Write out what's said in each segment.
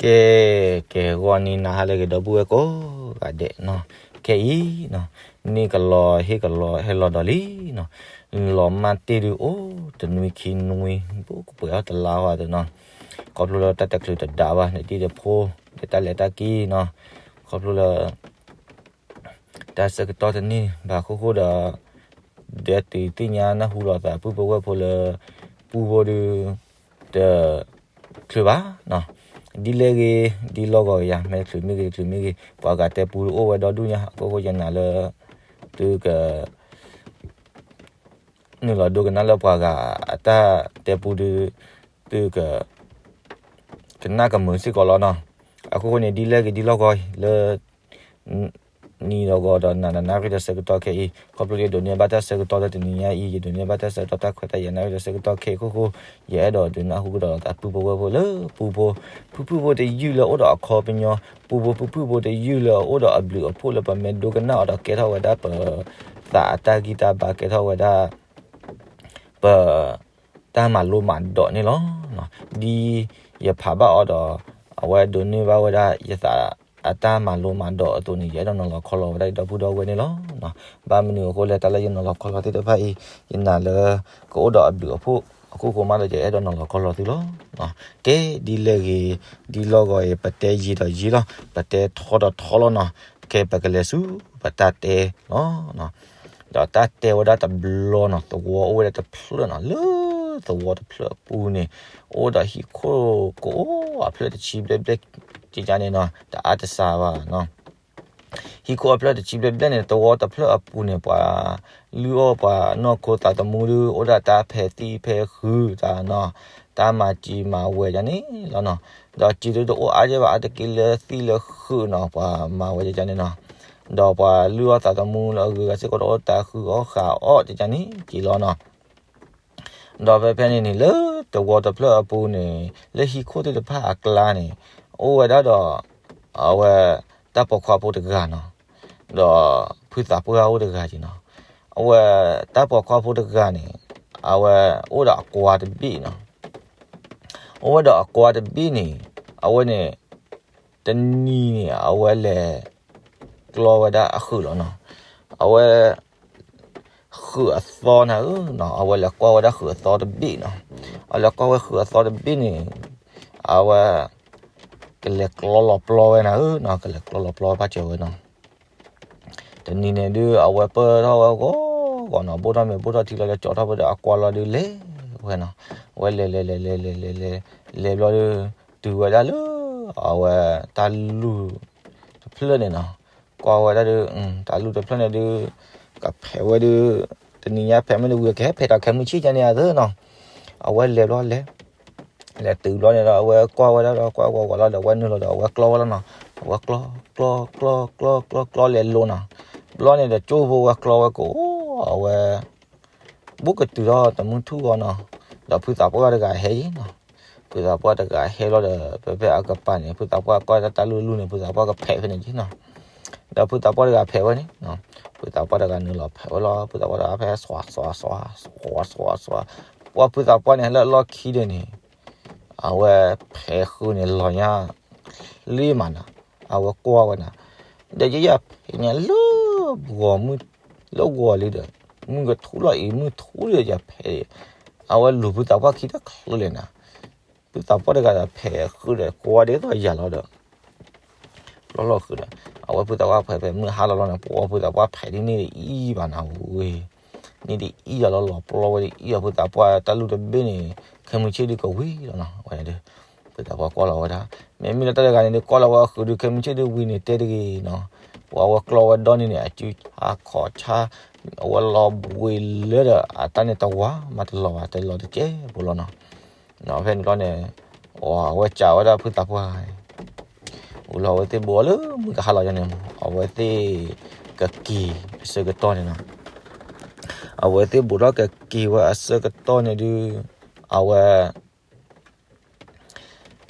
ကဲ, ကဲဂီၤနံၤနၤဟါလၢအဂ့ၤ ဒီပုၢ်ဝဲၢ်ကိးဂၤဒဲးနီၤ, ခဲအံၤနီၤ, န့ၢ်ကလီၤဟ့ၣ်ကလီၤဟဲလီၤဒီးလံနီၤ, လီၤမၢ်တ့ၢ်ဒုးအိၣ်တနွံခံနွံ, ဘူးကပှဲၤအီၤတလါဝဲသ့ၣ်နီၤ, ခီဖျိလၢတၢ်တချုးတဒါဘၣ် နတံၢ်တဖိ ဒီးတၢ်လဲၤတၢ်က့ၤနီၤ, ခီဖျိလၢ တၢ်ဆၢကတီၢ်တန့ၢ်ဘၣ်အခိၣ်ဃိဒီး, ဒီးတုၤသ့ၣ်ညါနၢ်ဟူလိာ်သးပုၢ်ဖိဝဲၢ်ဖိလၢ ပူဖိဒုး တချုးဘၣ်နီၤ, ဒ်လဲၣ်ဂ့ၤ ဒ်လီၢ်ဂီၤကယၤ မ့ၢ်တချုးမ့ၢ်ဂ့ၤ တချုးမ့ၢ်ဂ့ၤ ပှၤဂၤတဲပူတအိၣ်ဝဲဒီဒူၣ်ညါ အခိၣ်ဃိယနာ်လၢ သုက နုာ်လီၤဒိကနၣ်လၢပှၤဂၤအတၢ်တဲပူဒုး, သုက ကနၣ်ကမုာ်စ့ၢ်ကီးလီၤနီၤ, အခိၣ်ဃိန့ၣ် ဒ်လဲၣ်ဂ့ၤဒ်လီၢ်ဂီၤလၢ နံၤဒီးဂီၤဒီးနၤဒီးနၣ်ရံၣ်ဒီးဆၢကတီၢ်ခဲအံၤ ခီဖျိလၢယဒိးန့ၢ်ဘၣ်တၢ်ဆၢကတီၢ်လၢတနံၤညါအံၤ ယဒိးန့ၢ်ဘၣ်တၢ်ဆၢကတီၢ်တၢ်ခွဲးတၢ်ယာ်နၣ်ရံၣ်ဒီးဆၢကတီၢ်ခဲအံၤအခိၣ်ဃိ, ယအဲၣ်ဒိးဒုးနၢ်ဟူကဒီးလိာ်သးပုၢ်ဖိဝဲၢ်ဖိလၢပူဖိ, ဖုဖုဖိတယုၢ်လၢအအိၣ်ဒီးအခီပညီ, ပူဖိဖုဖုဖိတယုၢ်လၢအအိၣ်ဒီးအဘျုးအဖှိၣ်လၢပမ့ၢ်ဒိကနၣ်အီၤဒီးကဲထီၣ်ဝဲဒၣ်ပသးအတၢ်ဂံၢ်တၢ်ဘါ ကဲထီၣ်ဝဲဒၣ် ပ တၢ်မၤလိမၤဒိးန့ၣ်လီၤ. ဒ်ယဖးဘၣ်အီၤဒီး အဝဲဒိးန့ၢ်ဘၣ်ဝဲဒၣ်ယသးအတၢ်မၤလိမၤဒိးအသိးန့ၣ် ယအဲၣ်ဒိးနီၤလီၤခီလီၤဝဲဒၣ်ယဒီပုၢ်ဒီဝဲၢ်န့ၣ်လီၤ. ဘၣ်မနုၤအဃိလဲၣ် တၢ်လၢယနီၤလီၤခီလီၤသ့ၣ်တဖၣ်အံၤ ယနာ်လၢကအိၣ်ဒီးအဘျုးအဖှိၣ်အခိၣ်ဃိမးဒီး ယအဲၣ်ဒိးနီၤလီၤခီလီၤသုလီၤ. ကဲဒ်လဲၣ်ဂ့ၤ ဒ်လီၢ်ဂီၤအံၤ ပတဲယံာ်ဒီးယံာ်လီၤ, ပတဲထီဒီးထီလီၤနီၤ. ကဲပကလဲၤဆူပတၢ်တဲလီၤ. ဒီးတၢ်တဲဝဲဒၣ်တဘျီနီၤ သဝီအိၣ်ဝဲဒၣ်တဖျၢၣ်နီၤ, လၢသဝီတဖျၢၣ်အပူၤန့ၣ် အိၣ်ဒီးဟံၣ်ခိၣ်ကအိၣ်အဖျၢၣ်တဆံဘျဲၣ်ဘျဲၣ် ကကန့ၣ်နီၤ တအါတစှၤဘၣ်နီၤ. ဟံၣ်ခိၣ်အဖျၢၣ်တဆံဘျဲၣ်ဘျဲၣ်န့ၣ် သဝီတဖျၢၣ်အပူၤန့ၣ် ပှၤလုၢ်အီၣ်ပှၤနီၢ်ခိသးသမူဒုး အိၣ်ဒၣ်တၢ်ဖဲးသံၣ်ဖဲးဃုတၢ်နီၤ, တၢ်မၤစံာ်မၤဝဲၤဒ်န့ၣ်လီၤနီၤ. ဒီးစံာ်ဒုးတအိၣ်အါယဲၢ်ဘၣ် အါတက့ၢ်လၢသံၣ်လၢဃုနီၤ ပှၤမၤဝဲၤဒ်န့ၣ်နီၤ. ဒီးပှၤလုၢ်အီၣ်သးသမူလၢအဂုၤအဂၤစ့ၢ်ကီးတအိၣ် တၢ်ဃုအီၣ်ဃုအီၣ်ဒ်န့ၣ်က့ၤလီၤနီၤ. ဒီးဖဲဖဲန့ၣ်န့ၣ် လၢသဝီတဖျၢၣ်အပူၤန့ၣ် လၢဟံၣ်ခိၣ်သ့ၣ်တဖၣ်အကျါန့ၣ် အိၣ်ဝဲဒၣ်ဒီး အဝဲ တၢ်ပိာ်ခွါဖိတဂၤနီၤ, ဒီးဖုသးပှၢ်အိၣ်တဂၤက့ၤနီၤ. အဝဲ တၢ်ပိာ်ခွါဖိတဂၤန့ၣ် အဝဲအိၣ်ဒီးအကွါတဘ့ၣ်နီၤ. အိၣ်ဝဲဒီးအကွါတဘ့ၣ်န့ၣ် အဝဲန့ၣ် တနံၤန့ၣ် အဝဲလဲၤကျီဝဲဒၣ်အဃုာ်လီၤနီၤ. အဝဲ ဃုာ်အသီနၤဧၢနီၤ, အဝဲလဲၤကွၢ်ဝဲဒၣ်ဃုာ်အသီတဘ့ၣ်နီၤ. အလဲၤကွၢ်ဝဲဃုာ်အသီတဘ့ၣ်န့ၣ် အဝဲ ကလဲၤကျီလီၤပျီဝဲနၤဧၢနီၤ, ကလဲၤကျီလီၤပျီဘၣ်စၢၤဝဲနီၤ. တနံၤန့ၣ်ဒုး အဝဲပၢၢ်ထီၣ်ဝဲဂီၤဂီၤနီၤ, ဘိၣ်ထီၣ်မ့ၤဘိၣ်ထီၣ်ထံလီၤဒီး ကၠီထီၣ်ဝဲဒီးအကွါလီၤဒုးလဲၤဝဲနီၤ. အဝဲလဲၤလဲၤလဲၤလဲၤလဲၤလဲၤလဲၤ လဲၤဘျီဒုး တုၤဝဲဒၣ်လၢ အဝဲ တၢ်လူၢ်တဖျၢၣ်န့ၣ်နီၤ. ကွၢ်ဝဲဒၣ်ဒုး တၢ်လူၢ်တဖျၢၣ်န့ၣ်ဒုး ကဖဲးဝဲဒုး တနံၤညါဖဲးမ့ၢ်တဝံၤ ကဟဲဖဲးတၢ်ခဲမုၢ်ဆ့ၣ်ကန့ၣ်အသးနီၤ. အဝဲလဲၤဘျီလဲၤ လဲၤတုၤဘျီန့ၣ်ဒီး အဝဲကွၢ်ဝဲဒၣ်ဒီး ကွၢ်ဝဲဝဲလီၤဒီး အဝဲနုာ်လီၤဒီး အဝဲကျီဝဲလီၤနီၤ. အဝဲကျီ ကျီ ကျီ ကျီ ကျီ ကျီ လဲၤလိၤနီၤ. ဘျီန့ၣ်ဒီး ကၠိဖိဝဲကျီဝဲကအိၣ် အဝဲ ဘူးကတုၤထီၣ်တမုၢ်ထူၣ်ဂီၤနီၤ, ဒီးဖုသးပှၢ်တဂၤဟဲအံၤနီၤ. ဖုသးပှၢ်တဂၤဟဲလီၤဒီး ဖဲဖဲအကပၤန့ၣ် ဖုသးပှၢ်ကွၢ်တၢ်တၢ်လူၢ်လူၢ်န့ၣ် ဖုသးပှၢ်ကဖဲးဖဲန့ၣ်က့ၤနီၤ. ဒီးဖုသးပှၢ်တဂၤဖဲးဝဲန့ၣ်, ဖုသးပှၢ်တဂၤနုာ်လီၤဖဲးဝဲလီၤ. ဖုသးပှၢ်တဂၤဖဲး စွး စွး စွး စွး စွး ပှၤဖုသးပှၢ်န့ၣ် လၢအလီၢ်ခံဒၣ်န့ၣ် အဝဲဖဲးဃုာ်န့ၣ်လီၤညါ လံမးနီၤ, အဝဲကွၢ်ဝဲနီၤ, ဒီးယယဖဲးညါလၢ ဂီၤမုၢ် လၢဂီၤလံဒီး မုၢ်ကထူၣ်လီၤအံၤ မုၢ်ထူၣ်လံဒီးယဖဲး, အဝဲလူၤဖုသးပှၢ်ခံတချုးလဲၣ်နီၤ, ဖုသးပှၢ်တဂၤဒီးဖဲးဃုာ်ဒီး ကွၢ်ဒ်သိးယၤလီၤဒီး ပျီလီၤဃုာ်ဒီး အဝဲဖုသးပှၢ်ဖဲးဖဲးမုၢ်ဟါလီၤလီၤန့ၣ် ပှၤဖုသးပှၢ်ဖဲးဒ်န့ၣ်ဒ်အံၤဘၣ်နၤဝဲ, န့ၣ်ဒ်အံၤအလီၤလီၤပျီဝဲဒ်အံၤ အဖုသးပှၢ်တၢ်လူၢ်တဘ့ၣ်န့ၣ် ခဲမုၢ်ဆ့ၣ်ဒုးကဝံၤလီၤနီၤ, ဝဲဒၣ် ဖုသးပှၢ်ကွၢ်လီၤဝဲဒၣ်, မ့မ့ၢ်လၢတၢ်တဂၤန့ၣ်ဒုး ကွၢ်လီၤဝဲအဃုာ်ဒုး ခဲမုၢ်ဆ့ၣ်ဒုးဝံၤန့ၣ် တဲတဂ့ၤနီၤ, ပှၤဝဲကျီဝဲဒီန့ၣ်န့ၣ် အစုဆါခီၣ်ဆါ အဝဲလီၤဘှံးလၢဒီး အတၢ်န့ၣ်တဝါမးတလီၤဘၣ် တလီၤတကဲဘိလီၤနီၤ, ဖဲန့ၣ်ဘျီန့ၣ် အဝဲစံးဝဲဒၣ်ဖုသးပှၢ် ဝံၤလီၤအဝဲသ့ၣ်ဘူးအီၤလၢမုၢ်ကဟါလီၤယၤန့ၣ် အဝဲသ့ၣ်ကက့ၤအဆၢကတီၢ်န့ၣ်နီၤ, အဝဲသ့ၣ်ဘူးထီၣ်ကက့ၤဝဲအဆၢကတီၢ်န့ၣ်ဒုး အဝဲ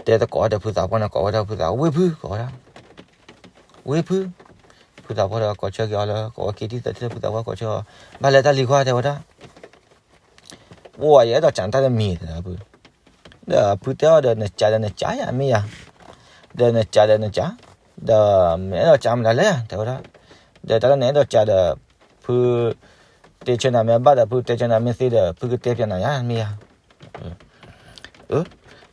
တဲသကိးဒီးဖုသးပှၢ်န့ၣ် ကိးဝဲဒၣ်ဖုသး ဝ့ၢ်ဖု ကိးဝဲဒၣ် ဝ့ၢ်ဖု, ဖုသးပှၢ်ဒီးကိးဆၢက့ၤအီၤလၢ ကိးဝဲခံထံၣ်သၢထံၣ်လၢဖုသးပှၢ်ကိးဆၢ ဘၣ်လဲၤတၢ်လံၤကွၢ်တဲဝဲဒၣ် ပှၤယအဲၣ်ဒိးစံးတၢ်တမံၤတဲဒၣ်ဖု, ဒီးဖုတဲအီၤဒီး နစံးဒီးနစံးယၤမ့ၢ်ယၤ, ဒီးနကးဒီးနကး, ဒီးမ့ၢ်အဲၣ်ဒိးကးမတၤလဲၣ် တဲဝဲဒၣ်, ဒီးတၢ်လၢနအဲၣ်ဒိးကးဒီး ဖု တဲဆၢနၤမ့ၢ်ဘၣ်ဒီး ဖုတဲဆၢနၤမ့ၢ်သ့ဒီး ဖုကတဲပၠးနၤယါ မ့ၢ်ယါ.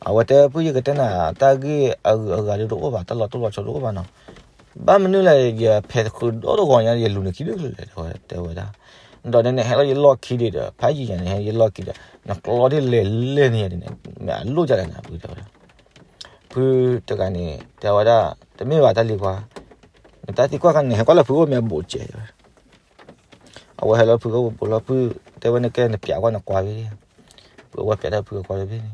အဝဲတဲဖု ယကတဲနၤ တၢ်ဂ့ၢ်အဂုၤအဂၤဒုးတအိၣ်ဘၣ်, တၢ်လီၤတိၢ်လီၤဆီတအိၣ်ဘၣ်နီၤ. ဘၣ်မနုၤလဲၣ် ယဖဲးဃုာ်ဒီတဂီၤညါ ယလူၤနခံဒ်လဲၣ် တဲဝဲဒၣ်. ဒီးနဟဲလီၤယလီၢ်ခံဒံးဒီး ဖးယံာ်ညါန့ၣ် ဟဲလီၤယလီၢ်ခံဒီး နကျီဒ်လဲၣ်လဲၣ်န့ၣ်န့ၣ် မ့ၢ်အလိၣ်ဒ်လဲၣ်န့ၣ် ဖုတဲဝဲဒၣ်. ဖုတဂၤန့ၣ် တဲဝဲဒၣ် တမ့ၢ်ဘၣ်တၢ်လံၤခွါ, နတၢ်သံကွၢ်ခါန့ၣ် ဟဲကွၢ်လၢဖုအိၣ်မ့ၢ်အဘူးကဲး တဲဝဲ. အဝဲဟဲလီၤဖုအိၣ်ဘူးလီၤ ဖုတဲဝဲ နကဲနပၠးကွၢ်နကွၢ်ဘ့ၣ်, ဖုအဝဲပၠးတၢ်ဖုအကွၢ်တဘ့ၣ်န့ၣ်,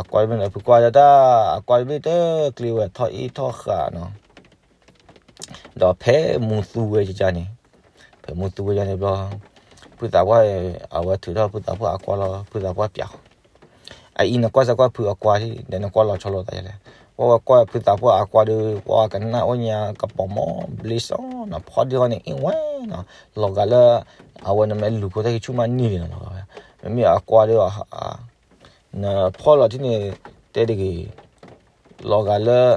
အကွၢ်တဘ့ၣ်န့ၣ် ဖုကွၢ်ဒၣ်တၢ် အကွၢ်တဘ့ၣ်တကျ့ဝဲထီၣ်အ့ၣ်ထီၣ်ဃာ်နီၤ. ဒီးဖဲမူသူဝဲယါန့ၣ်, ဖဲမူသူဝဲယါန့ၣ်ဘျီ, ဖုသးပှၢ် အဝဲထုးထီၣ်ဖုသးပှၢ်အကွၢ်လီၤ ဖုသးပှၢ်ပၠးအီၤ, အအံၤနကွၢ်စၢၤကွၢ်ဖုအကွၢ်ဒီး နကွၢ်လီၤဆီလိာ်သးယါလဲၣ်. ပှၤဝဲကွၢ်ဖုသးပှၢ်အကွၢ်ဒီး ပှၤကနၣ်အိၣ်ညါကပီၤမီၢ်ဘျ့စီနီၤ ဖီဒ့ဟီန့ၣ် အ့ၣ်ဝဲနီၤ, လီၤဂာ်လၢ အဝဲနမ့ၢ်လူၤခိတၢ်ခံဆူၣ်မးန့ၣ်နီၤ, မ့မ့ၢ်အကွၢ်ဒီး နဖီၣ်လီၤထံန့ၣ် တဲတဂ့ၤ, လီၤဂာ်လၢ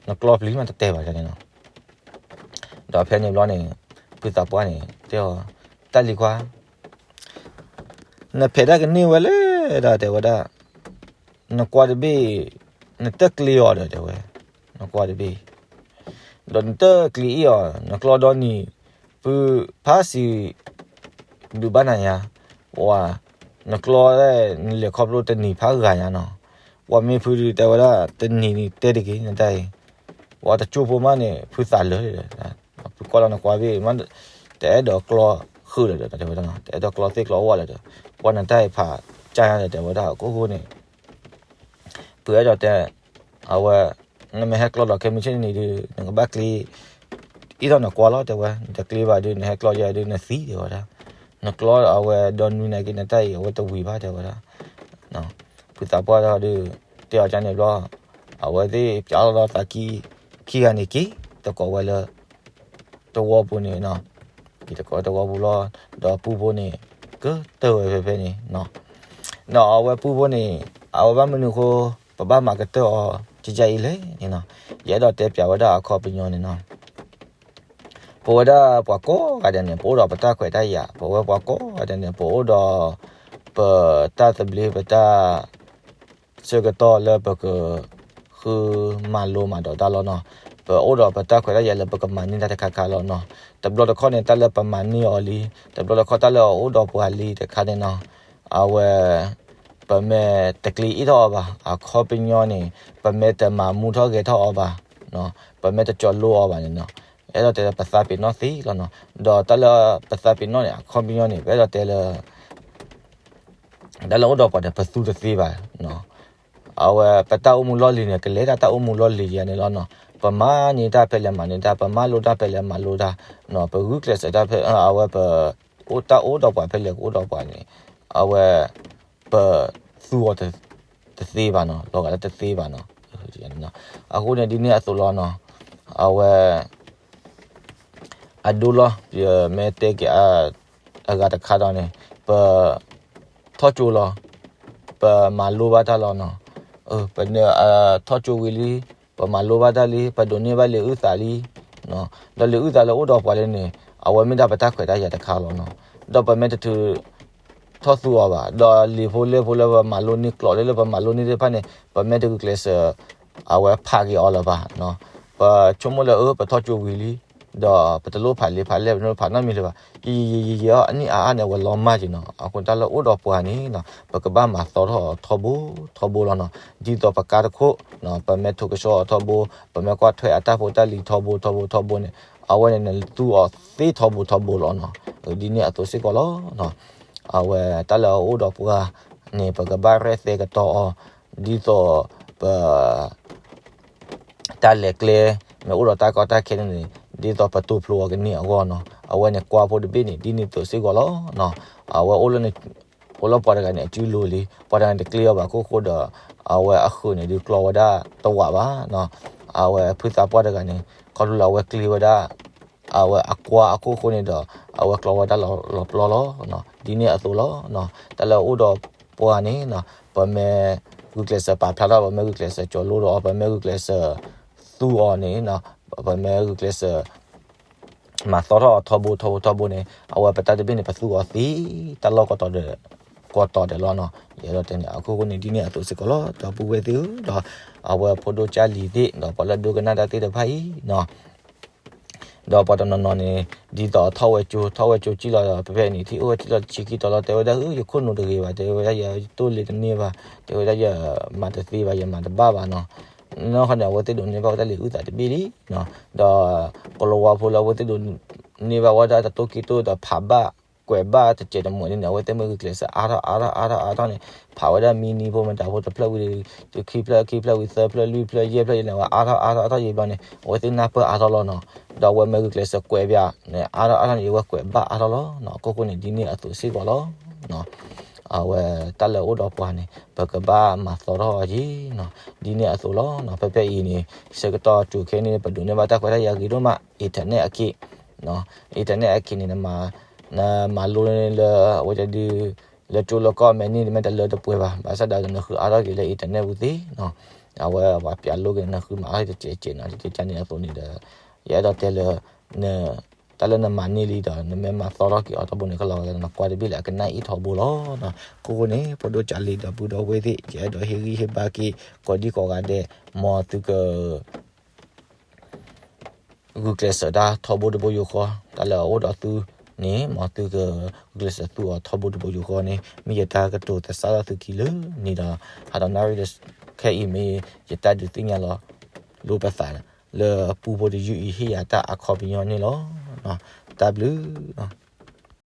နကျီပျံၤမးတတဲဘၣ်န့ၣ်နီၤ. ဒီးဖဲန့ၣ်ဘျီန့ၣ် ဖုသးပှၢ်န့ၣ် တဲအီၤ, တၢ်လံၤခွါ, နဖဲးတၢ်ကန့ၢ်ဝဲလဲၣ်ဒီး တဲဝဲဒၣ်, နကွၢ်တဘ့ၣ် နတကျ့အီၤဒီး တဲဝဲ, နကွၢ်တဘ့ၣ် ဒီးနတကျ့အီၤ နကျီဒီနံၤ ဖုဖးစံး ဒုးဘၣ်နၤညါ, ဝဲ နကျီ နလဲၤခီဖျိတနံၤဖးဂၤညါနီၤ, ပှၤမ့ၢ်ဖုဒုးတဲဝဲဒၣ် တနံၤန့ၣ်တဲတဂ့ၤ နတၢ်အံၤ, ပှၤတကၠိဖိမးန့ၣ် ဖုသးလၢာ်ဒီး ဖုကွၢ်လီၤနကွၢ်ဘ့ၣ် တအဲၣ်ဒိးကျီဃုာ်လၢၤဒီး တဲဝဲဒၣ် တအဲၣ်ဒိးကျီသ့ၣ်ကျီဝၣ်လၢၤဒီး ပှၤနတၢ်အံၤဖးကၢ်ညါဒီး တဲဝဲဒၣ် အခိၣ်ဃိန့ၣ် ဖုအဲၣ်ဒိးတဲ အဝဲ နမ့ၢ်ဟဲကျီဒီးခဲမုၢ်ဆ့ၣ်န့ၣ်ဒုး နကဘၣ်ကျ့ အ့ၣ်ထီၣ်နကွၢ်လီၤ တဲဝဲ, နတကျ့ဘၣ်ဒုး နဟဲကျီယဲဒုး နသံ တဲဝဲဒၣ်, နကျီအဝဲဒီနွံနၤက့ နတၢ်အံၤ အဝဲတဝံၤဘၣ် တဲဝဲဒၣ်. ဖုသးပှၢ်ဒီး တဲအီၤကန့ၣ်ဘျီ အဝဲသ့ၣ်ပၠးလီၤဒီးသးခံ ခံဂၤန့ၣ်က့ၤ သကိးဝဲလၢ တဝီပူၤန့ၣ်နီၤ, က့ၤသကိးတဝီပူၤလီၤ, ဒီးပူဖိန့ၣ် ကတၢၢ်ဝဲဖဲဖဲန့ၣ်နီၤ, ဒီးအဝဲပူဖိန့ၣ် အဝဲဘၣ်မနုၤအဃိ ပဘၣ်မၤကတၢၢ်အီၤ ကကၢ်အံၤလဲၣ်န့ၣ်နီၤ, ယအဲၣ်ဒိးတဲပၠးဝဲဒၣ်အခီပညီန့ၣ်နီၤ ပဝဲဒၣ်ပှၤကိးဂၤဒဲးန့ၣ် ပအိၣ်ဒီးပတၢ်ခွဲးတၢ်ယာ်, ပဝဲပှၤကိးဂၤဒဲးန့ၣ် ပအိၣ်ဒီး ပတၢ်သဘျ့ ပတၢ်ဆၢကတီၢ်လၢပက ဃုမၤလိမၤဒိးတၢ်လီၤနီၤ, ပအိၣ်ဒီးပတၢ်ခွဲးတၢ်ယာ်လၢပကမၤန့ၢ်တၢ်တခါခါလီၤနီၤ, တဘျီတခီၣ်န့ၣ် တၢ်လၢပမၤန့ၢ်အီၤလံ, တဘျီတခီၣ်တၢ်လၢအအိၣ်ဒီးပှၤလံတခါန့ၣ်နီၤ, အဝဲ ပမ့ၢ်တကျ့အ့ၣ်ထီၣ်အီၤဘၣ်, အခီပညီန့ၣ် ပမ့ၢ်တမၤမူထီၣ်ဂဲၤထီၣ်အီၤဘၣ်, ပမ့ၢ်တကၠီၤလိအီၤဘၣ်န့ၣ်နီၤ, အဲၣ်ဒိးတဲလၢပသးပ့ၤနီၣ်သ့လီၤနီၤ, ဒီးတၢ်လၢပသးပ့ၤနီၣ်န့ၣ် အခီပညီန့ၣ် ပအဲၣ်ဒိးတဲလၢ တၢ်လၢအိၣ်ဒီးပှၤန့ၣ် ပသူတသ့ဘၣ်နီၤ, အဝဲပတၢ်အိၣ်မူလီၢ်လံၤန့ၣ် ကလဲၤတၢ်တၢ်အိၣ်မူလီၢ်လံၤယါန့ၣ်လီၤနီၤ, ပမၤန့ၢ်တၢ်ဖဲလဲၣ်မၤန့ၢ်တၢ်, ပမၤလိတၢ်ဖဲလဲၣ်မၤလိတၢ်နီၤ, ပဂုာ်ကျဲးစၢးတၢ်ဖဲ အဝဲပ အိၣ်တၢ်အိၣ်ဒီးပှၤဖဲလဲၣ်ကအိၣ်ဒီးပှၤန့ၣ်, အဝဲ ပသူအီၤတသ့ဘၣ်နီၤ, လီၤဂာ်လၢတသ့ဘၣ်နီၤ, အဃိန့ၣ်ဒ်န့ၣ်အသိးလီၤနီၤ, အဝဲ အဒိလီၤ, မ့ၢ်တဲက့ၤ အဂၤတခါဒီးန့ၣ် ပ ထီၣ်ကၠိလီၤ, ပမၤလိဘၣ်တၢ်လီၤနီၤ, ပထီၣ်ကၠိဝံၤလံ, ပမၤလိဘၣ်တၢ်လံ, ပဒိးန့ၢ်ဘၣ်လံာ်အုၣ်သးလံ, ဒီးလံာ်အုၣ်သးလၢအိၣ်ဒီးပှၤလၢန့ၣ် အဝဲမ့ၢ်ဒၣ်ပတၢ်ခွဲးတၢ်ယာ်တခါလီၤနီၤ, ဒီးပမ့ၢ်တထုး ထီၣ်သူအီၤဘၣ်, ဒီးလံာ်ဖိလဲၢ်ဖိလၢပမၤလိန့ၢ်ကျိာ်လၢလၢပမၤလိန့ၢ်သ့ၣ်တဖၣ်န့ၣ် ပမ့ၢ်တဂုာ်ကျဲးစၢး အဝဲဖးက့ၤအီၤလၢၤဘၣ်, ပဆိကမိၣ်လၢအၢ ပထီၣ်ကၠိဝံၤလံ, ဒီးပတလိၣ်ဖးလံာ်ဖးလဲၢ် ပတလိၣ်ဖးနီတမံၤလၢၤဘၣ်, ယံာ်ယံာ်ယံာ်ယံာ်အီၤ အနံၣ်အါအါန့ၣ် အဝဲလီၤမၢ်က့ၤနီၤ, အဃိတၢ်လၢအိၣ်ဒီးပှၤန့ၣ်နီၤ ပကဘၣ်မၤသီထီၣ်အီၤထီဘိထီဘိလီၤနီၤ, ဒ်သိးပကါတခိၣ် ပမ့ၢ်ထိးကဆှီအီၤထီဘိ, ပမ့ၢ်ကွၢ်ထွဲအတၢ်ဖိတၢ်လံၤထီဘိထီဘိထီဘိန့ၣ် အဝဲန့ၣ် နသူအီၤသ့ထီဘိထီဘိလီၤနီၤ, ဒ်န့ၣ်အသိးစ့ၢ်ကီးလီၤနီၤ, အဝဲတၢ်လၢအအိၣ်ဒီးပှၤန့ၣ် ပကဘၣ်ရဲၣ်သဲကတီၤအီၤ, ဒ်သိးပ တၢ်လဲၤကျဲ မ့ၢ်အိၣ်ဒီးတၢ်ကီတၢ်ခဲန့ၣ်န့ၣ် ဒ်သိးပတူၢ်ဖျိအီၤကန့ၢ်အဂီၢ်နီၤ, အဝဲန့ၣ်ကွၢ်ဖိတဘ့ၣ်န့ၣ် ဒ်န့ၣ်အသိးစ့ၢ်ကီးလီၤနီၤ, အဝဲအိၣ်လၢ အိၣ်လၢပှၤတဂၤန့ၣ် အစုလိၤလံ, ပှၤတဂၤန့ၣ်တကျ့အီၤဘၣ်အခိၣ်ဃိဒီး အဝဲအဃုာ်န့ၣ်ဒုးကျီဝဲဒၣ်တဝးဘၣ်နီၤ, အဝဲဖုသးပှၢ်တဂၤန့ၣ် ခီဖျိလၢအဝဲကျ့ဝဲဒၣ် အဝဲအကွၢ်အခိၣ်ဃိန့ၣ်ဒီး အဝဲကျီဝဲဒၣ်လီၤပျီလီၤနီၤ, ဒ်န့ၣ်အသိးလီၤနီၤ, တၢ်လၢအအိၣ်ဒီးပှၤန့ၣ်နီၤ ပမ့ၢ်ဂုာ်ကျဲးစၢးပာ်ဖျါထီၣ် ပမ့ၢ်ဂုာ်ကျဲးစၢးကၠီၤလိဒီးအီၤ ပမ့ၢ်ဂုာ်ကျဲးစၢး သူအီၤန့ၣ် ပမ့ၢ်ဂုာ်ကျဲးစၢး မၤသီထီၣ်အီၤထီဘိထီဘိထီဘိန့ၣ် အဝဲပတၢ်တဘ့ၣ်န့ၣ် ပသူအီၤသ့တၢ်လီၢ်ကိးတီၤဒီး ကိးတီၤဒဲးလီၤနီၤ. ယအဲၣ်ဒိးတဲန့ၣ် အခိၣ်ဃိန့ၣ် ဒ်န့ၣ်အသိးစ့ၢ်ကီးလီၤ ဒီပုၢ်ဝဲၢ်သ့ၣ်ဧၢ, ဒီးအဝဲဖိဒိၣ်ကၢ်လံၤသ့ၣ် ဒီးပှၤလၢဒိကနၣ်တၢ်သ့ၣ်တဖၣ်အံၤနီၤ ဒီးပှၤတနီၤနီၤန့ၣ် ဒ်သိးထီၣ်ဝဲကၠိ ထီၣ်ဝဲကၠိကံၣ်လီၤဒီး ဖဲဖဲန့ၣ် ထံၣ်အိၣ်ဝဲကံၣ်လီၤတဆံခံတီၤလီၤ တဲဝဲဒၣ် အၢ ယခိၣ်နူာ်တဂ့ၤဘၣ်, တဲဝဲဒၣ် ယတိၢ်လ့ၤတန့ၢ်ဘၣ်, တဲဝဲဒၣ် ယမၤတသ့ဘၣ် ယမၤတဘၣ်ဘၣ်နီၤ. နီၢ်ခီန့ၣ် အဝဲသ့ၣ်ဒိးန့ၢ်ဘၣ်ဝဲဒၣ်လံာ်အုၣ်သးတဘ့ၣ်လံနီၤ. ဒီးကလၤဝါဖိလၢအဝဲသ့ၣ်ဒိးန့ၢ်ဘၣ်ဝဲဒၣ်တတိၢ်ကံၢ်တိၢ်ဒီးဖးဘၣ် ကွဲးဘၣ်တစဲးတမှဲးန့ၣ် အဝဲသ့ၣ်မ့ၢ်ဂုာ်ကျဲးစၢးအါထီၣ်အါထီၣ်အါထီၣ်အါထီၣ်န့ၣ် ဖးဝဲဒၣ်မံနံၤဖိမတၤဖိတဖျၢၣ်ဝံၤ ခံဖျၢၣ်ခံဖျၢၣ်ဝံၤ သၢဖျၢၣ်လွံၢ်ဖျၢၣ်ယဲၢ်ဖျၢၣ်ယဲၢ်န့ၣ် အဝဲအါထီၣ်အါထီၣ်အါထီၣ်ယံာ်ဘျီန့ၣ် အဝဲသ့ၣ်နၢ်ပၢၢ်အါထီၣ်လီၤနီၤ. ဒီးအဝဲမ့ၢ်ဂုာ်ကျဲးစၢးကွဲးပၠးန့ၣ် အါထီၣ်အါထီၣ်န့ၣ် အဝဲကွဲးဘၣ်အါထီၣ်လီၤနီၤ. အခိၣ်ဃိန့ၣ် ဒ်န့ၣ်အသိးစ့ၢ်ကီးလီၤ. အဝဲတၢ်လၢအအိၣ်ဒီးပှၤန့ၣ် ပကဘၣ်မၤသီထီၣ်အီၤယံၤနီၤ. ဒ်န့ၣ်အသိးလီၤနီၤ. ဖဲဖဲအံၤန့ၣ် ဆၢကတီၢ်တုၤခဲအံၤန့ၣ် ပဒိးန့ၢ်ဘၣ်တၢ်ခွဲးတၢ်ယာ်ဂ့ၤဒိၣ်မး internet အခံ internet အခံန့ၣ် နမၤ နမၤလိန့ၢ်လၢ အဝဲဒုး လၢကၠိလၢကီၢ်မဲာ်န့ၣ် နမ့ၢ်တလၢတပှဲၤဘၣ်. ဘၣ်ဆၣ်ဒီးနဃုအါထီၣ်က့ၤလၢ internet ပူၤသ့နီၤ. အဝဲပှၤပၠးလိက့ၤနဃုမၤအါထီၣ်တစဲးစဲးနီၤ. ဒ်တၢ်န့ၣ်အသိးန့ၣ်ဒီး ယအဲၣ်ဒိးတဲလၢ တၢ်လၢနမၤန့ၢ်လံဒီး နမ့ၢ်မၤသီထီၣ်က့ၤအီၤထီဘိန့ၣ် ကလီၤဂာ်လၢနကွၢ်တဘ့ၣ်လၢအကနၣ်အ့ၣ်ထီဘိလီၤ. အခိၣ်ဃိန့ၣ် ဖိဒိၣ်ကၢ်လံၤဒီးပုၢ်ဒီးဝဲၢ်သ့ၣ် ယအဲၣ်ဒိးဟ့ၣ်ဂံၢ်ဟ့ၣ်ဘါက့ၤ ကိးဒံကိးဂၤဒဲး မ်သုက ဂုာ်ကျဲးစၢးတၢ်ထီဘိတဘိယူၢ်ဃီ, တၢ်လၢအအိၣ်ဒီးသုန့ၣ် မ်သုကဂုာ်ကျဲးစၢးသူအီၤထီဘိတဘိယူၢ်ဃီန့ၣ် မ့ၢ်ယတၢ်ကတိၤသဆၣ်ထီၣ်သုခံလၢနံၤဒီး ဟးဒီးနၣ်ရံၣ်ဒီး ခဲအံၤမ့ၢ်ယတၢ်ဒုးသ့ၣ်ညါလီၤလိပသး လၢပူဖိတယုၢ်အံၤဟ့ၣ်ယၤတၢ်အခီပညီန့ၣ်လီၤ. တၢ်ဘျုး